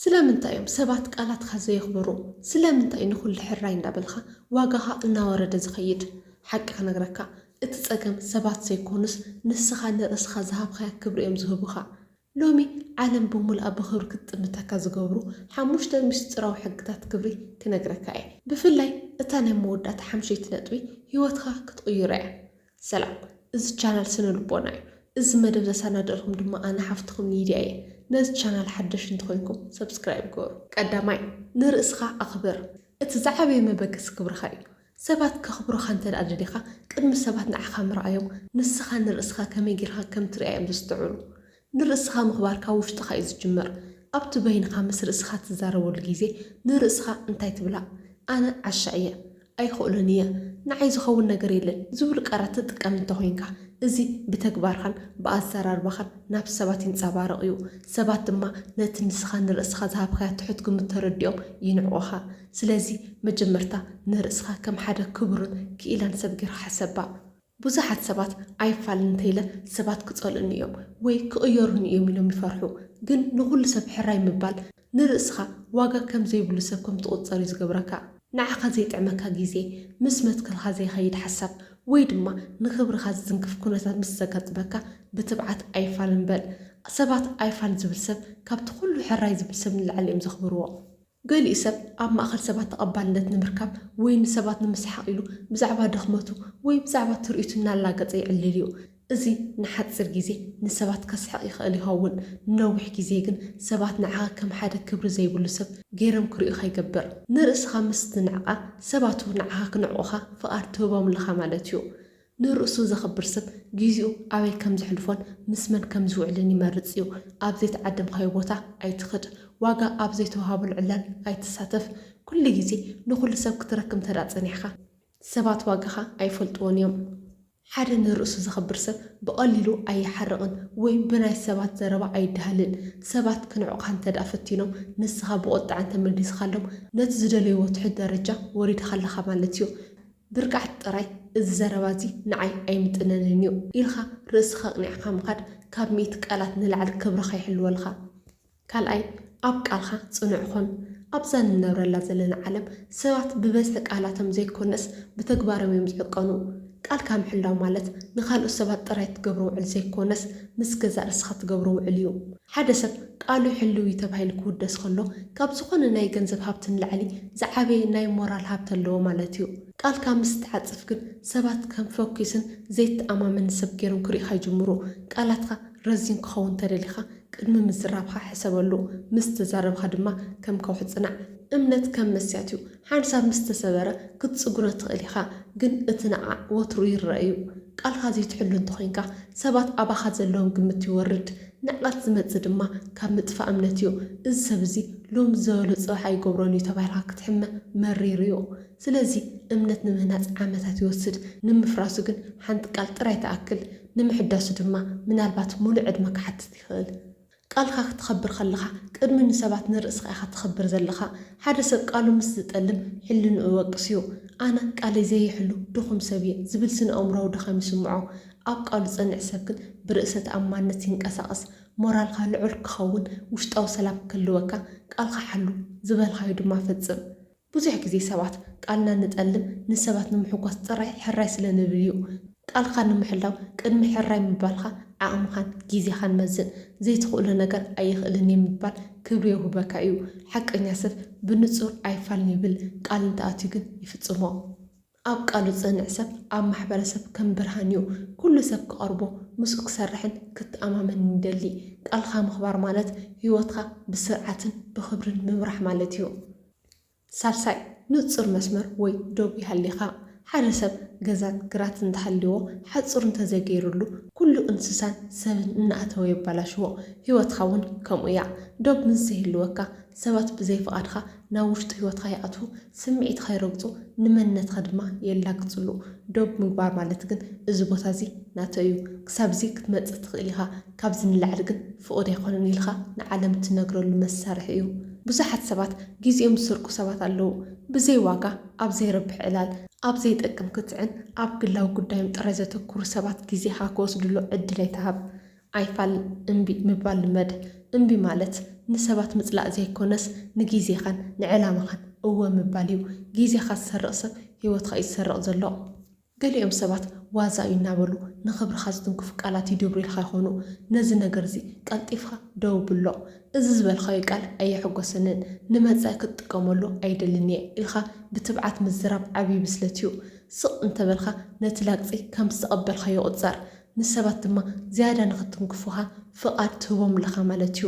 ስለምንታይ እዮም ሰባት ቃላትካ ዘየኽብሩ? ስለምንታይ ንኹሉ ሕራይ እንዳበልካ ዋጋኻ እናወረደ ዝኸይድ? ሓቂ ክነግረካ፣ እቲ ጸገም ሰባት ዘይኮኑስ ንስኻ ንርእስኻ ዝሃብካያ ክብሪ እዮም ዝህቡኻ። ሎሚ ዓለም ብምሉኣ ብኽብሪ ክትጥምተካ ዝገብሩ ሓሙሽተ ምስጢራዊ ሕግታት ክብሪ ክነግረካ እየ። ብፍላይ እታ ናይ መወዳእታ ሓምሸይቲ ነጥቢ ህይወትካ ክትቕይሮ እያ። ሰላም፣ እዚ ቻናል ስነ ልቦና እዩ። እዚ መደብ ዘሰናደልኩም ድማ ኣነ ሓፍትኹም ሊድያ እየ። ነዚ ቻናል ሓደሽ እንተኾይንኩም ሰብስክራይብ ግበሩ። ቀዳማይ፣ ንርእስኻ ኣኽብር። እቲ ዝዓበየ መበገሲ ክብርኻ እዩ። ሰባት ከኽብሩኻ እንተ ደኣ ደሊኻ፣ ቅድሚ ሰባት ንዓኻ ምርኣዮም፣ ንስኻ ንርእስኻ ከመይ ጌርካ ከም ትርኣ እዮም ዘስተውዕሉ። ንርእስኻ ምኽባርካ ውሽጥኻ እዩ ዝጅምር። ኣብቲ በይንኻ ምስ ርእስኻ ትዛረበሉ ግዜ ንርእስኻ እንታይ ትብላ? ኣነ ዓሻ እየ፣ ኣይኽእሎን እየ፣ ንዓይ ዝኸውን ነገር የለን ዝብሉ ቃላት ትጥቀም እንተኾይንካ፣ እዚ ብተግባርኻን ብኣዘራርባኻን ናብ ሰባት ይንጸባረቕ እዩ። ሰባት ድማ ነቲ ንስኻ ንርእስኻ ዝሃብካዮ ትሑት ግምት ተረዲኦም ይንዕቑኻ። ስለዚ መጀመርታ ንርእስኻ ከም ሓደ ክቡርን ክኢላን ሰብ ጌርካ ሕሰባ። ብዙሓት ሰባት ኣይፋልን እንተኢለ ሰባት ክጸልኡኒ እዮም ወይ ክቕየሩኒ እዮም ኢሎም ይፈርሑ። ግን ንኹሉ ሰብ ሕራይ ምባል ንርእስኻ ዋጋ ከም ዘይብሉ ሰብ ከም ትቑጸር እዩ ዝገብረካ። ንዓኻ ዘይጥዕመካ ግዜ፣ ምስ መትከልካ ዘይኸይድ ሓሳብ ወይ ድማ ንኽብርኻ ዝትንክፍ ኩነታት ምስ ዘጋጥመካ ብትብዓት ኣይፋልን በል። ሰባት ኣይፋል ዝብል ሰብ ካብቲ ኩሉ ሕራይ ዝብል ሰብ ንላዕሊ እዮም ዘኽብርዎ። ገሊኡ ሰብ ኣብ ማእኸል ሰባት ተቐባልነት ንምርካብ ወይ ንሰባት ንምስሓቕ ኢሉ ብዛዕባ ድኽመቱ ወይ ብዛዕባ ትርኢቱ እናላገጸ ይዕልል እዩ። እዚ ንሓጺር ግዜ ንሰባት ከስሕቕ ይኽእል ይኸውን፣ ንነዊሕ ግዜ ግን ሰባት ንዓኻ ከም ሓደ ክብሪ ዘይብሉ ሰብ ገይሮም ክርእዩኻ ይገብር። ንርእስኻ ምስ ትንዕቓ ሰባት እውን ንዓኻ ክንዕቑኻ ፍቓድ ትህቦም ኣለኻ ማለት እዩ። ንርእሱ ዘኽብር ሰብ ግዜኡ ኣበይ ከም ዘሕልፎን ምስ መን ከም ዝውዕልን ይመርጽ እዩ። ኣብ ዘይተዓደምካዮ ቦታ ኣይትኽድ። ዋጋ ኣብ ዘይተዋሃበሉ ዕላል ኣይትሳተፍ። ኩሉ ግዜ ንኹሉ ሰብ ክትረክብ እንተ ደኣ ጸኒሕካ፣ ሰባት ዋጋኻ ኣይፈልጥዎን እዮም። ሓደ ንርእሱ ዘኽብር ሰብ ብቐሊሉ ኣይሓርቕን ወይ ብናይ ሰባት ዘረባ ኣይደሃልን። ሰባት ክንዕቑኻ እንተ ደኣ ፈቲኖም፣ ንስኻ ብቑጥዐ እንተ መሊስካሎም፣ ነቲ ዝደለይዎ ትሑት ደረጃ ወሪድካ ኣለኻ ማለት እዩ። ብርቃዕ ጥራይ፣ "እዚ ዘረባ እዚ ንዓይ ኣይምጥነንን እዩ" ኢልካ ርእስኻ ኣቕኒዕካ ምኻድ ካብ ሚእቲ ቃላት ንላዕሊ ክብርኻ ይሕልወልካ። ካልኣይ፣ ኣብ ቃልካ ጽኑዕ ኩን። ኣብዛ ንነብረላ ዘለና ዓለም ሰባት ብበዝሒ ቃላቶም ዘይኮነስ ብተግባሮም እዮም ዝዕቀኑ። ቃልካ ምሕላው ማለት ንኻልኦት ሰባት ጥራይ ትገብሮ ውዕል ዘይኮነስ ምስ ገዛእ ርእስኻ ትገብሮ ውዕል እዩ። ሓደ ሰብ ቃሉ ሕሉው እዩ ተባሂሉ ክውደስ ከሎ ካብ ዝኾነ ናይ ገንዘብ ሃብቲ ንላዕሊ ዝዓበየ ናይ ሞራል ሃብቲ ኣለዎ ማለት እዩ። ቃልካ ምስ ትዓጽፍ ግን ሰባት ከም ፈኲስን ዘይተኣማመንን ሰብ ገይሮም ክርእዩኻ ይጅምሩ። ቃላትካ ረዚን ክኸውን እንተደሊኻ ቅድሚ ምዝራብካ ሕሰበሉ። ምስ ተዛረብካ ድማ ከም ከውሒ ጽናዕ። እምነት ከም መስትያት እዩ። ሓንሳብ ምስ ተሰበረ ክትጽግኖ ትኽእል ኢኻ፣ ግን እቲ ነቓዕ ወትሩ ይረአ እዩ። ቃልካ ዘይትሕሉ እንተኾይንካ ሰባት ኣባኻ ዘለዎም ግምት ይወርድ። ንዕቐት ዝመጽእ ድማ ካብ ምጥፋእ እምነት እዩ። እዚ ሰብ እዚ ሎሚ ዝበሎ ጽባሕ ኣይገብሮን እዩ ተባሂልካ ክትሕመ መሪር እዩ። ስለዚ እምነት ንምህናጽ ዓመታት ይወስድ፣ ንምፍራሱ ግን ሓንቲ ቃል ጥራይ ትኣክል። ንምሕዳሱ ድማ ምናልባት ሙሉእ ዕድመ ክሓትት ይኽእል። ቃልካ ክተኽብር ከለኻ ቅድሚ ንሰባት ንርእስኻ ኢኻ ተኽብር ዘለኻ። ሓደ ሰብ ቃሉ ምስ ዝጠልም ሕልንኡ ይወቅስ እዩ። ኣነ ቃለይ ዘይሕሉ ድኹም ሰብ እየ ዝብል ስነ ኣእምሮኣዊ ድኻም ይስምዖ። ኣብ ቃሉ ዝጸንዕ ሰብ ግን ብርእሰ ተኣማንነት ይንቀሳቐስ። ሞራልካ ልዑል ክኸውን፣ ውሽጣዊ ሰላም ክህልወካ ቃልካ ሓሉ፣ ዝበልካዮ ድማ ፈጽም። ብዙሕ ግዜ ሰባት ቃልና ንጠልም፣ ንሰባት ንምሕጓስ ጥራይ ሕራይ ስለ ንብል እዩ። ቃልካ ንምሕላው ቅድሚ ሕራይ ምባልካ ዓቕምኻን ግዜኻን መዝን። ዘይትኽእሎ ነገር ኣይኽእልን እየ ምባል ክብሪ የውህበካ እዩ። ሓቀኛ ሰብ ብንጹር ኣይፋልን ይብል፣ ቃል እንተኣትዩ ግን ይፍጽሞ። ኣብ ቃሉ ዝጸንዕ ሰብ ኣብ ማሕበረሰብ ከም ብርሃን እዩ። ኩሉ ሰብ ክቐርቦ፣ ምስኡ ክሰርሕን ክተኣማመንን ይደሊ። ቃልካ ምኽባር ማለት ህይወትካ ብስርዓትን ብኽብርን ምምራሕ ማለት እዩ። ሳልሳይ፣ ንጹር መስመር ወይ ዶብ ይሃልኻ። ሓደ ሰብ ገዛን ግራትን እንተሃልዎ፣ ሓጹር እንተዘይገይሩሉ፣ ኩሉ እንስሳን ሰብን እናኣተወ የባላሽዎ። ህይወትካ እውን ከምኡ እያ። ዶብ ምስ ዘይህልወካ፣ ሰባት ብዘይፍቓድካ ናብ ውሽጢ ህይወትካ ይኣትዉ፣ ስምዒትካ ይረግጹ፣ ንመንነትካ ድማ የላግጽሉ። ዶብ ምግባር ማለት ግን፣ እዚ ቦታ እዚ ናተይ እዩ፣ ክሳብ እዚ ክትመጽእ ትኽእል ኢኻ፣ ካብዚ ንላዕሊ ግን ፍቑድ ኣይኮነን ኢልካ ንዓለም እትነግረሉ መሳርሒ እዩ። ብዙሓት ሰባት ግዜኦም ዝሰርቁ ሰባት ኣለዉ። ብዘይ ዋጋ፣ ኣብ ዘይረብሕ ዕላል፣ ኣብ ዘይጠቅም ክትዕን ኣብ ግላዊ ጉዳዮም ጥራይ ዘተኩሩ ሰባት ግዜኻ ክወስድሉ ዕድል ኣይትሃብ። ኣይፋል እምቢ ምባል ልመድ። እምቢ ማለት ንሰባት ምጽላእ ዘይኮነስ፣ ንጊዜኻን ንዕላማኻን እወ ምባል እዩ። ጊዜኻ ዝሰርቕ ሰብ ህይወትኻ እዩ ዝሰርቕ ዘሎ። ገሊኦም ሰባት ዋዛ እዩ እናበሉ ንኽብርኻ ዝትንክፉ ቃላት ይድብሩ ኢልካ ይኾኑ። ነዚ ነገር እዚ ቀልጢፍካ ደው ብሎ። "እዚ ዝበልካዮ ቃል ኣየሐጎሰንን፣ ንመጻኢ ክትጥቀመሉ ኣይደልን እየ" ኢልካ ብትብዓት ምዝራብ ዓብዪ ብስለት እዩ። ስቕ እንተበልካ ነቲ ላግጺ ከም ዝተቐበልካዮ ቁጸር። ንሰባት ድማ ዝያዳ ንኽትንክፉኻ ፍቓድ ትህቦም ኣለኻ ማለት እዩ።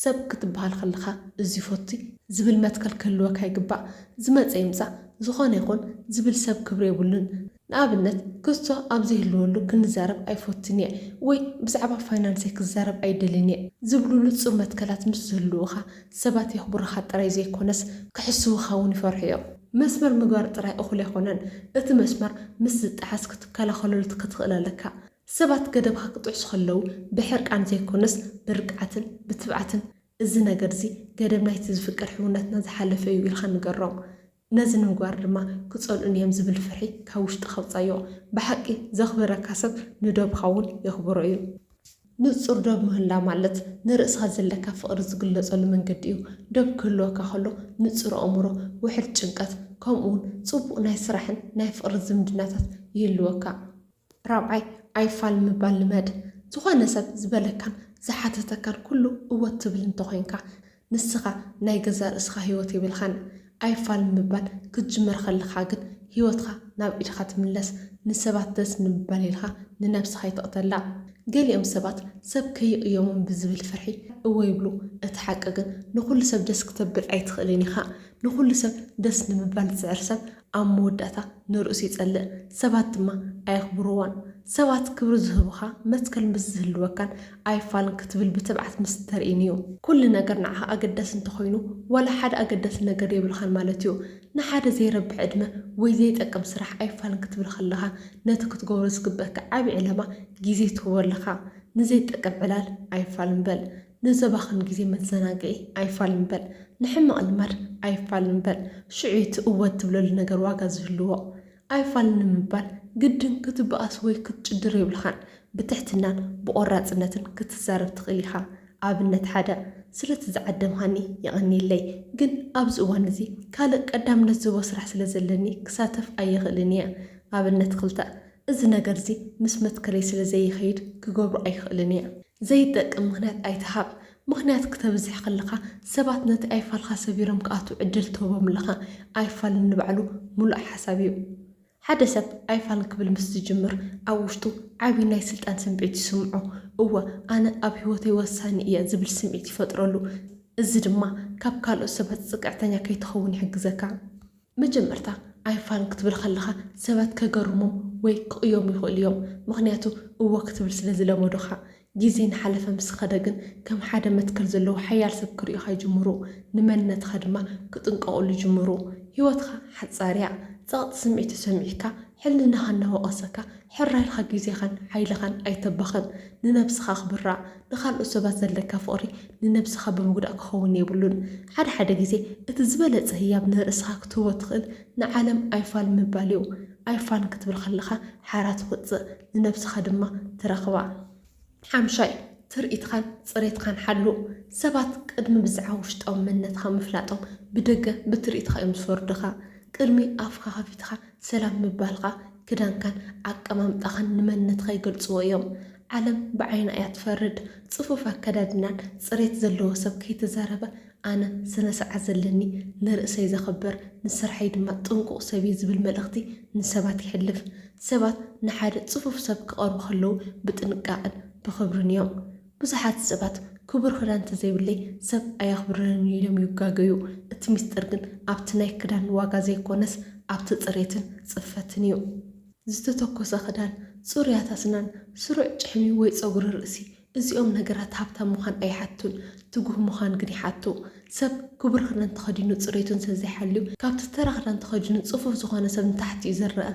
ሰብ ክትበሃል ከለኻ እዚ ፈቱ ዝብል መትከል ክህልወካ ይግባእ። ዝመጸ ይምጻእ፣ ዝኾነ ይኹን ዝብል ሰብ ክብሪ የብሉን። ንኣብነት፣ ክስቶ ኣብ ዘይህልወሉ ክንዛረብ ኣይፈቱን እየ ወይ ብዛዕባ ፋይናንሰይ ክዛረብ ኣይደልን እየ ዝብሉ ንጹር መትከላት ምስ ዝህልውኻ፣ ሰባት የኽብሩኻ ጥራይ ዘይኮነስ ክሕስዉኻ እውን ይፈርሑ እዮም። መስመር ምግባር ጥራይ እኹል ኣይኮነን። እቲ መስመር ምስ ዝጠሓስ ክትከላኸለሉ ክትኽእል ኣለካ። ሰባት ገደብካ ክጥሕሱ ከለዉ ብሕርቃን ዘይኮነስ ብርግዓትን ብትብዓትን፣ "እዚ ነገር እዚ ገደብ ናይቲ ዝፍቀር ሕውነትና ዝሓለፈ እዩ" ኢልካ ንገሮም። ነዚ ንምግባር ድማ ክጸልኡኒ እዮም ዝብል ፍርሒ ካብ ውሽጥኻ ኣውጻዮ። ብሓቂ ዘኽብረካ ሰብ ንዶብኻ እውን የኽብሮ እዩ። ንጹር ዶብ ምህላው ማለት ንርእስኻ ዘለካ ፍቕሪ ዝግለጸሉ መንገዲ እዩ። ዶብ ክህልወካ ከሎ ንጹር ኣእምሮ፣ ውሑድ ጭንቀት፣ ከምኡውን ጽቡቕ ናይ ስራሕን ናይ ፍቕሪ ዝምድናታት ይህልወካ። ራብዓይ፣ ኣይፋል ምባል ልመድ። ዝኾነ ሰብ ዝበለካን ዝሓተተካን ኩሉ እወ ትብል እንተኾይንካ፣ ንስኻ ናይ ገዛእ ርእስኻ ህይወት የብልካን። ኣይፋል ምባል ክትጅምር ከለኻ ግን ህይወትካ ናብ ኢድካ ትምለስ። ንሰባት ደስ ንምባል ኢልካ ንነብስኻ ኣይትቕተላ። ገሊኦም ሰባት ሰብ ከይቕየሞም ብዝብል ፍርሒ እወ ይብሉ። እቲ ሓቂ ግን ንኹሉ ሰብ ደስ ክተብል ኣይትኽእልን ኢኻ። ንኹሉ ሰብ ደስ ንምባል ዝጽዕር ሰብ ኣብ መወዳእታ ንርእሱ ይጸልእ፣ ሰባት ድማ ኣየኽብርዎን። ሰባት ክብሪ ዝህቡኻ መትከል ምስ ዝህልወካን ኣይፋልን ክትብል ብትብዓት ምስ ተርእይን እዩ። ኩሉ ነገር ንዓኻ ኣገዳሲ እንተኾይኑ፣ ዋላ ሓደ ኣገዳሲ ነገር የብልኻን ማለት እዩ። ንሓደ ዘይረብሕ ዕድመ ወይ ዘይጠቅም ስራሕ ኣይፋልን ክትብል ከለኻ፣ ነቲ ክትገብሮ ዝግበኣካ ዓቢ ዕላማ ግዜ ትህቦ ኣለኻ። ንዘይጠቅም ዕላል ኣይፋልን በል። ንዘባኽን ግዜ መዘናግዒ ኣይፋልን በል። ንሕማቕ ልማድ ኣይፋልን በል። ሽዑ እቲ እወ እትብለሉ ነገር ዋጋ ዝህልዎ። ኣይፋልን ንምባል ግድን ክትበኣስ ወይ ክትጭድር የብልኻን። ብትሕትናን ብቖራጽነትን ክትዛረብ ትኽእል ኢኻ። ኣብነት ሓደ፣ "ስለቲ ዝዓደምካኒ የቐንየለይ፣ ግን ኣብዚ እዋን እዚ ካልእ ቀዳምነት ዝህቦ ስራሕ ስለ ዘለኒ ክሳተፍ ኣይኽእልን እየ።" ኣብነት ክልተ፣ "እዚ ነገር እዚ ምስ መትከለይ ስለ ዘይኸይድ ክገብሮ ኣይኽእልን እየ።" ዘይጠቅም ምኽንያት ኣይትሃብ። ምኽንያት ክተብዝሕ ከለኻ፣ ሰባት ነቲ ኣይፋልካ ሰቢሮም ክኣትዉ ዕድል ትህቦም ኣለኻ። ኣይፋል ንባዕሉ ምሉእ ሓሳብ እዩ። ሓደ ሰብ ኣይፋል ክብል ምስ ዝጅምር፣ ኣብ ውሽጡ ዓቢ ናይ ስልጣን ስምዒት ይስምዖ። "እወ፣ ኣነ ኣብ ህይወተይ ወሳኒ እየ" ዝብል ስምዒት ይፈጥረሉ። እዚ ድማ ካብ ካልኦት ሰባት ጽግዕተኛ ከይትኸውን ይሕግዘካ። መጀመርታ ኣይፋል ክትብል ከለኻ ሰባት ከገርሞም ወይ ክቕየሙ ይኽእሉ እዮም፣ ምኽንያቱ እወ ክትብል ስለ ዝለመዱኻ። ግዜ እናሓለፈ ምስ ከደ ግን ከም ሓደ መትከል ዘለዎ ሓያል ሰብ ክርእዩኻ ይጅምሩ፣ ንመንነትኻ ድማ ክጥንቀቑሉ ይጅምሩ። ህይወትኻ ሓጻር እያ። ጸቕጢ ስምዒት ተሰሚዕካ፣ ሕልናኻ እናወቐሰካ፣ ሕራይ ኢልካ ግዜኻን ሓይልኻን ኣይተባኽን። ንነብስኻ ኣኽብራ። ንኻልኦት ሰባት ዘለካ ፍቕሪ ንነብስኻ ብምጉዳእ ክኸውን የብሉን። ሓደ ሓደ ግዜ እቲ ዝበለጸ ህያብ ንርእስኻ ክትህቦ ትኽእል ንዓለም ኣይፋል ምባል እዩ። ኣይፋል ክትብል ከለኻ ሓራ ትወጽእ፣ ንነብስኻ ድማ ትረኽባ። ሓምሻይ፣ ትርኢትኻን ጽሬትካን ሓሉ። ሰባት ቅድሚ ብዛዕባ ውሽጣዊ መንነትኻ ምፍላጦም ብደገ ብትርኢትኻ እዮም ዝፈርዱኻ። ቅድሚ ኣፍካ ከፊትካ ሰላም ምባልካ፣ ክዳንካን ኣቀማምጣኻን ንመንነትካ ይገልጽዎ እዮም። ዓለም ብዓይና እያ ትፈርድ። ጽፉፍ ኣከዳድናን ጽሬት ዘለዎ ሰብ ከይተዛረበ፣ "ኣነ ስነ ስርዓት ዘለኒ፣ ንርእሰይ ዘኽብር፣ ንስርሐይ ድማ ጥንቁቕ ሰብ እየ" ዝብል መልእኽቲ ንሰባት ይሕልፍ። ሰባት ንሓደ ጽፉፍ ሰብ ክቐርቡ ከለዉ ብጥንቃቐን ብኽብርን እዮም። ብዙሓት ሰባት ክቡር ክዳን እንተዘይብለይ ሰብ ኣየኽብረንን ኢሎም ይጋገዩ። እቲ ምስጢር ግን ኣብቲ ናይ ክዳን ዋጋ ዘይኮነስ ኣብቲ ጽሬትን ጽፈትን እዩ። ዝተተኮሰ ክዳን፣ ጽሩያት ኣስናን፣ ስሩዕ ጭሕሚ ወይ ጸጉሪ ርእሲ፣ እዚኦም ነገራት ሃብታም ምዃን ኣይሓቱን፣ ትጉህ ምዃን ግን ይሓቱ። ሰብ ክቡር ክዳን ተኸዲኑ ጽሬቱ እንተዘይሓልዩ፣ ካብቲ ተራ ክዳን ተኸዲኑ ጽፉፍ ዝኾነ ሰብ ንታሕቲ እዩ ዝረኣ።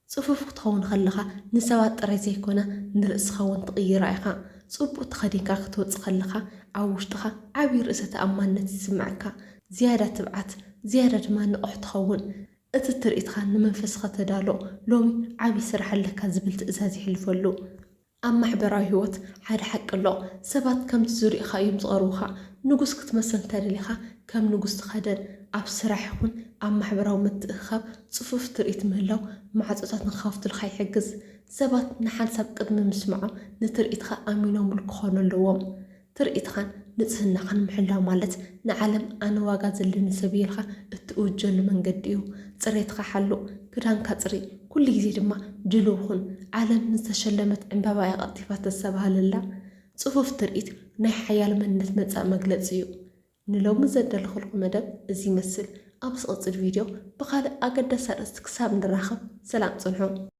ጽፉፍ ክትኸውን ከለኻ ንሰባት ጥራይ ዘይኮነ ንርእስኻ እውን ትቕይራ ኢኻ። ጽቡቕ ተኸዲንካ ክትወጽእ ከለኻ ኣብ ውሽጥኻ ዓቢ ርእሰ ተኣማንነት ይስምዓካ። ዝያዳ ትብዓት፣ ዝያዳ ድማ ንቑሕ ትኸውን። እቲ ትርኢትኻ ንመንፈስኻ ተዳሎ፣ ሎሚ ዓቢ ስራሕ ኣለካ ዝብል ትእዛዝ ይሕልፈሉ። ኣብ ማሕበራዊ ህይወት ሓደ ሓቂ ኣሎ። ሰባት ከምቲ ዝሪእኻ እዮም ዝቐርቡኻ። ንጉስ ክትመስል እንተደሊኻ ከም ንጉስ ተኸደን። ኣብ ስራሕ ይኹን ኣብ ማሕበራዊ ምትእኽኻብ ጽፉፍ ትርኢት ምህላው ማዕጾታት ንክኸፍቱልካ ይሕግዝ። ሰባት ንሓንሳብ ቅድሚ ምስምዖም ንትርኢትኻ ኣሚኖምሉ ክኾኑ ኣለዎም። ትርኢትኻን ንጽህናኻን ምሕላው ማለት ንዓለም ኣነ ዋጋ ዘለኒ ሰብ እየ ኢልካ እትእውጀሉ መንገዲ እዩ። ጽሬትኻ ሓሉ፣ ክዳንካ ጽሪ፣ ኩሉ ግዜ ድማ ድሉው ኩን። ዓለም ንዝተሸለመት ዕምባባ እያ ቀልጢፋ ተስተብሃለላ። ጽፉፍ ትርኢት ናይ ሓያል መንነት መጻኢ መግለጺ እዩ። ንሎሚ ዘዳለኹልኩም መደብ እዚ ይመስል። ኣብ ዝቕጽል ቪድዮ ብኻልእ ኣገዳሲ ኣርእስቲ ክሳብ ንራኸብ ሰላም ጽንሑ።